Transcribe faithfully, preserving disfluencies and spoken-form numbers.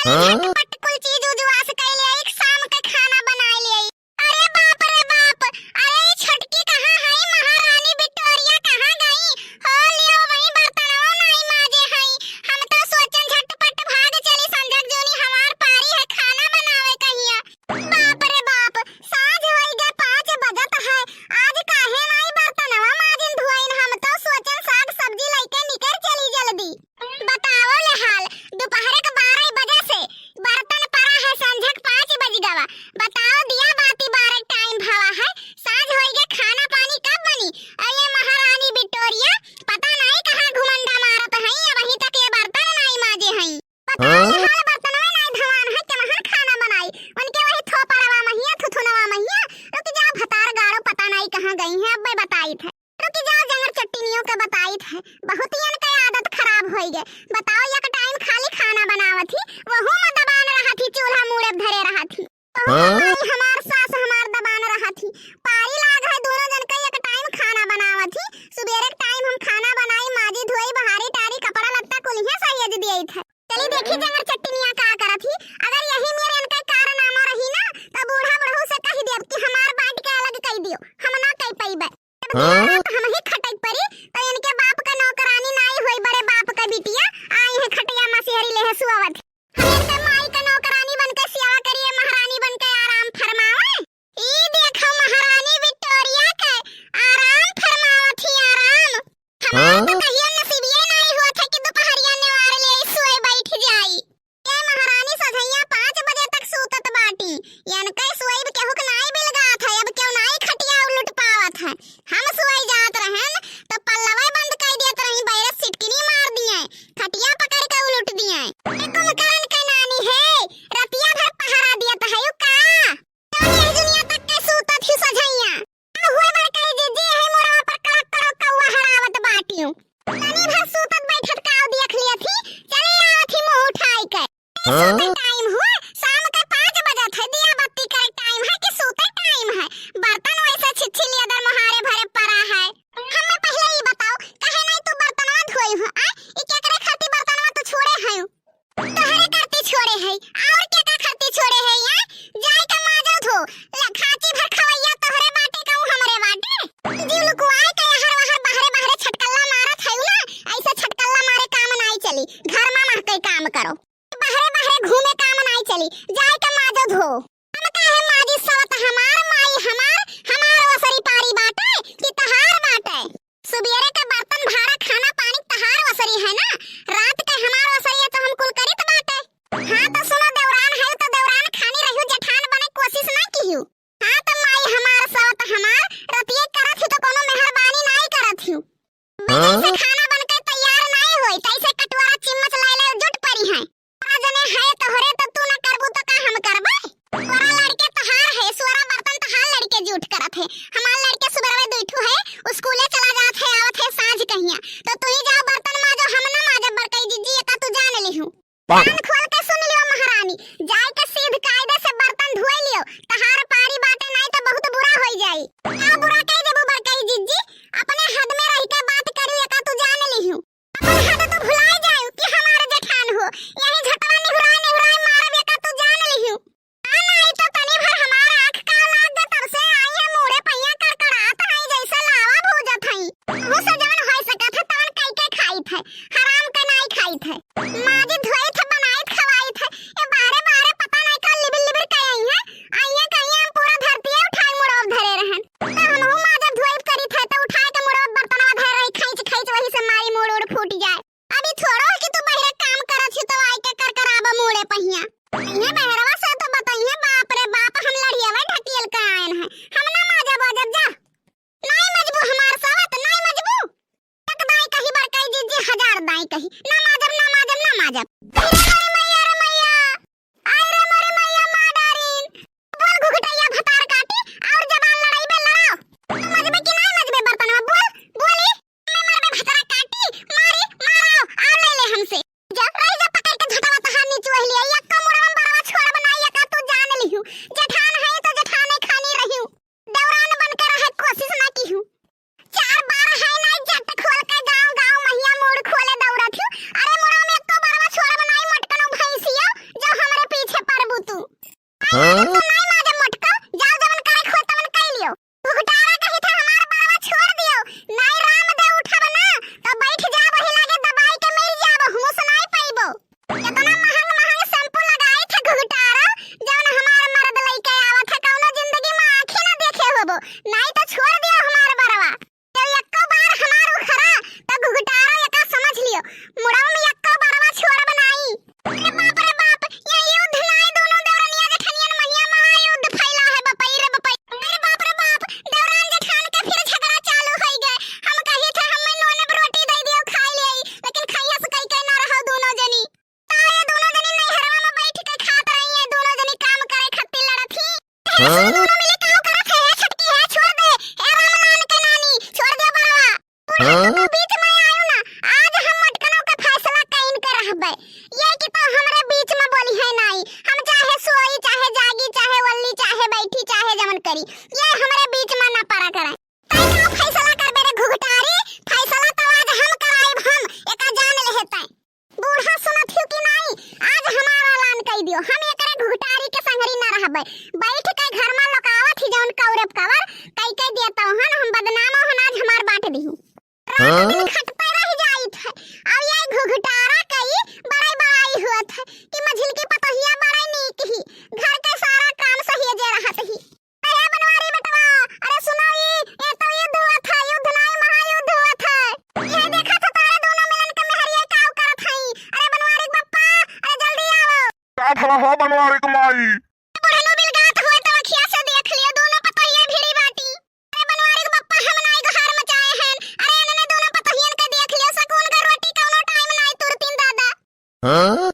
हाँ? झटपट कुल चीज उजवास कइ लेई, शाम के खाना बनाइ लेई। अरे बाप रे बाप, अरे ई छोटकी कहाँ है, महारानी विक्टोरिया कहाँ गई? हो लियो, वही बर्तनवा नाई माजे हई। हम तो सोचन झटपट भाग चली संझक जूनी, हमार पारी है खाना बनावे कहिया। बाप रे बाप, साँझ होई गे, पाँच बजत है, आज काहे नाई बर्तनवा माजिन धोइन? हम तो सोचन साग सब्जी लइके निकर चली जल्दी। बताओ ले हाल, दोपहर के बारह बजे से बर्तन परा है, संझक पाँच बज गवा। बताओ दिया बाती बारे टाइम भवा है, साँझ होई गे, खाना पानी कब बनी? अरे महारानी विक्टोरिया, पता नाई कहाँ घुमंडा मारत हई, अबहीं तक ये बर्तन नाई माजे हई। बताओ हाँ? हाल बर्तनवा नाई धवान है, केमहन खाना बनाई? उनके वही थोपड़वा महिया, थुथुनवा महिया। रुक जाओ, भतार गाड़ो पता नाई कहाँ गई हैं, अब्बे बताइत है। रुक जाओ, जंगर चट्टिनियों के बताइत है, बहुत ही इनके आदत खराब होई गे। बताओ, एक टाइम खाली खाना बनावत ही, वहू में दबान रहत ही, चूल्हा मूड़े धरे रहत ही। हाँ? माई हमार, सास हमार दबान रहत ही। पारी लाग है, दोनों जन के एक टाइम खाना बनावत ही। सुबेरे के टाइम हम खाना बनाई, माजी धोई, बहारी टारी, कपड़ा लत्ता कुलिहे सहेज दिए थे। चली देखी जंगर चट्टिनिया का करत ही। अगर यही मेरे इनका कारनामा रही ना, तो बूढ़ा बुढ़ऊ से कह देब कि हमार बांट के अलग कइ दियो, हम ना कइ पइबे। जब हाँ? दिन रात हम ही खटक परी, तो इनके बाप का नौकरानी नाई होई, बड़े बाप का बिटिया आई है खटिया मसेरी लेहे सुआवत। हम इनके माई का नौकरानी बन के सेवा करिए, महारानी बन के आराम फरमावे। ई देखो महारानी विक्टोरिया के आराम फरमावत ही, आराम। हमार तो हाँ? कहियो नसीबिये नाई हुआ था कि दोपहरिया नेवार ले आई सोए बैठ जाई। ये महारानी सझैया पाँच बजे तक सूतत बाटी। इनके सोइब केहू के नाई बिलगात है, अब केहू नाई खटिया उलट पावत है। हम सोए जात रहन तो पल्लवे बंद कइ देत रही, बैरस सिटकिनी मार दिए, खटिया पकड़ के उलट दिए। ए कुंभकर्ण के नानी है, रतिया भर पहरा दियत है, यू का? तो यही दुनिया तक के सूतत ही सझैया। अब हुए बड़कई जिज्जी, यही मुड़वा पर कड़क कड़क कौआ हड़ावत बाटियो। तनी भर सूतत बैठत काव देख लियत ही, चली आवत ही मुँह उठाई के। हाँ? सूते टाइम हुए, शाम के पाँच बजत है, दिया बत्ती करे टाइम है कि सूते टाइम है? बर्तन वैसे छिछिलियदर मोहारे भरे परा है। हमें पहिले ई बताओ, काहे नाई तू बर्तनवा धोई हो, आ? ई केकरे खातिर बर्तनवा तू छोड़े है? तोहरे करती छोड़े है, और केका खातिर छोड़े है, आ? जाए के माजो धो, ले खाची भर खवैया तोहरे बाटे कहूँ हमरे बाटे? जीव लुकुआए के हर वहर बहरे बहरे छटकल्ला मारत है ना, ऐसे छटकल्ला मारे काम नाई चली, घर में महके काम करो। बहरे बहरे घूमे काम नाई चली, जाए के माजो धो। हम काहे माजी सवत हमार, माई हमार, हमार ओसरी पारी बाटे कि तहार बाटे? सुबेरे के बर्तन भाड़ा खाना पानी तहार ओसरी है ना, रात के हमार ओसरी है तो हम कुल करित बाटे। हाँ तो सुनो देवरान है तो देवरान खानी रहियो, जेठान बने कोशिश ना किहियो। हाँ तो माई हमार सवत हमार रतिये करत ही तो कोनो मेहरबानी नाई करत ही। हाँ? से खाना बन के तैयार नाई होई, तैसे कटोरा चिम्मच ले ले जुट परी है। तोरा जने है तोहरे तो तू ना करबू तो का हम करबे? तोरा लड़के तहार है, सोरा बर्तन तहार लड़के जूठ करत है। हमार लड़के सुबेरवे दुई ठो है, स्कूले चला जात है, आवत है साँझ कहिया। तो तू ही जाओ बर्तन माजो, हम ना माजब बड़कई जिज्जी, एका तू जान लिहू। कान खोल के सुन लियो महारानी, जाए के सीध कायदे से बर्तन धोई लियो, तहार पारी बाटे नाई तो बहुत बुरा होई जाई। का बुरा कह देबू बड़कई जिज्जी, अपने हद में रह के बात करी, एका तू जान लिहू। अपन हद तो भुलाई जायू कि हमार जेठान हो, यही झटवा निहुराए निहुराए मारब, एका तू जान लिहू। आ नाई तो तनी भर हमार आँख का लाग गे, तब से आई है मूड़े पहिया कड़कड़ात हई, जैसे लावा भूजत हई। मुँह से जवन होई सकत है, तवन कई के खाइत है, हराम के नाई खाइत है। माजित धोइत है, बनाइत खवाइत है, ये बाहरे बाहरे पता नाई का लिबिर लिबिर कई आई है। आइए कहिए हम पूरा धरती उठाए मुड़वा धरे रहन। तब हमहू माजत धोइत करित है, तो उठाए के मुड़वा बर्तनवा धरे रही, खींच खींच वही से मारी मूड़ उड़ फूट जाए। अभी थोड़ो है कि तू बहिरे काम करत ही तो आई के करकराबा मूड़े पहिया। इहे बहरवा से तो बतइहे, बाप रे बाप, हम लड़ियावे ढकेल के आयन है, हम ना माजब वाजब जा। नाई मजबू हमार सवत, नाई मजबू। एक दाई कही बड़कई जिज्जी, हजार दाई कही, ना माजब, ना माजब, ना माजब। अरे मैया रे मैया, आई रे मोरे मैया माँ डारिन। बोल घुघुटैया भतार काटी, और जबान लड़ाई बे लड़ाओ। तू मजबे कि नाई मजबे बर्तनवा, बोल, बोली। मैं मरबे भतरा काटी, मारी, माराओ, आओ ले ले हमसे। जा, रही जा पकड़ के झटवा तहार नीचे वही ले आई, एक्का मुड़वा बड़वा छोड़ब नाई, एका तू जान लिहू। जेठान है तो जेठाने खानी रहियो। देवरान बन के रहे कोशिश ना किहू। चार बार है नाई जट खोल के गाँव गाँव महिया मूड़ खोले दौड़त हूँ। अरे मुड़वा में एक्को बड़वा छोड़ तो नाई मारे मोटका, जाओ जवन करे खो तवन कइ लियो। घुघुटारा कही था हमार बरवा छोड़ दियो, नाई राम दे उठब ना, तो बैठ जा वही लगे दबाई के मर जाब, हुस नाई पइबो। इतना महंग महंग शैम्पू लगाई था घुघुटारा, जवन हमार मर्द लइके आवत है, कौनो जिंदगी में आँखी ना देखे होबो, नाई तो छोड़ दियो हमार बरवा। जब एक्को बार हमार उखरा, तो घुघुटारा एका समझ लियो, मुड़वा में एक्को बरवा छोड़ब नाई। अरे बाप रे बाप, ये युद्ध नाई दोनों देवरनिया जेठनियन महिया महायुद्ध फैला है बपई रे बपई। अरे बाप रे बाप, देवरान जेठान के फिर झगड़ा चालू होइ गए। हम कही थे हमें नून रोटी दे दियो खाई ले, लेकिन खैया से कई के ना रहो दोनों जनी। तारे दोनों जनी नैहरवा में बैठ के खात रही है, दोनों जनी काम करे खातिर लड़त ही। हे हाँ? सुन, दोनों मिली काऊ करत है, हे छटकी है, छोड़ दे, हे रामलाल के नानी, छोड़ दे बड़वा। बुढ़ऊ हाँ? के बीच में आयु ना, आज हम मटकनों के फैसला कइन के रहबे। ये कि तो हमरे बीच में बोली है नाई, हम चाहे सोई, चाहे जागी, चाहे वल्ली, चाहे बैठी, चाहे जवन करी, ये हमरे बीच में ना पड़ा करे। तै का फैसला करबे रे घुघटारी? फैसला तो आज हम कराइब, हम एका जान लेहे तै। बूढ़ा सुनत हियो कि नाई, आज हमार ऐलान कइ दियो, हम एकरे घुघटारी के संगरी ना रहबे। बैठ के घर में लोकावत ही जौन कौरब कवर, कइ कइ दिया तौहन हम बदनाम होन आज हमार बांट दिहु। रात हाँ? दिन खटते रह जाइत है, अब ये घुघटारा कई बड़ाई बड़ाई होत है कि मझिलकी पतोहिया बड़ाई नीक ही, घर के सारा काम सहिए जे रहत ही। अरे बनवारी बेटवा, अरे सुनो ई, ये तो युद्ध होत है, युद्ध नाई महायुद्ध होत है। ये देखा था तारे दोनों मिलन के मेहरिया काऊ करत हई। अरे बनवारी के बप्पा, अरे जल्दी आओ। का भला हो बनवारी के माई? बुढ़नो बिलगात होए तो अखिया से देख लियो, दोनों पतोहिए भिड़ी बाटी। अरे बनवारी के बप्पा हम नाई गोहार मचाए हैं। अरे इन्हने दोनों पतोहियन के देख लियो, सकून का रोटी कौनो टाइम नाई तुरतीन दादा। हाँ?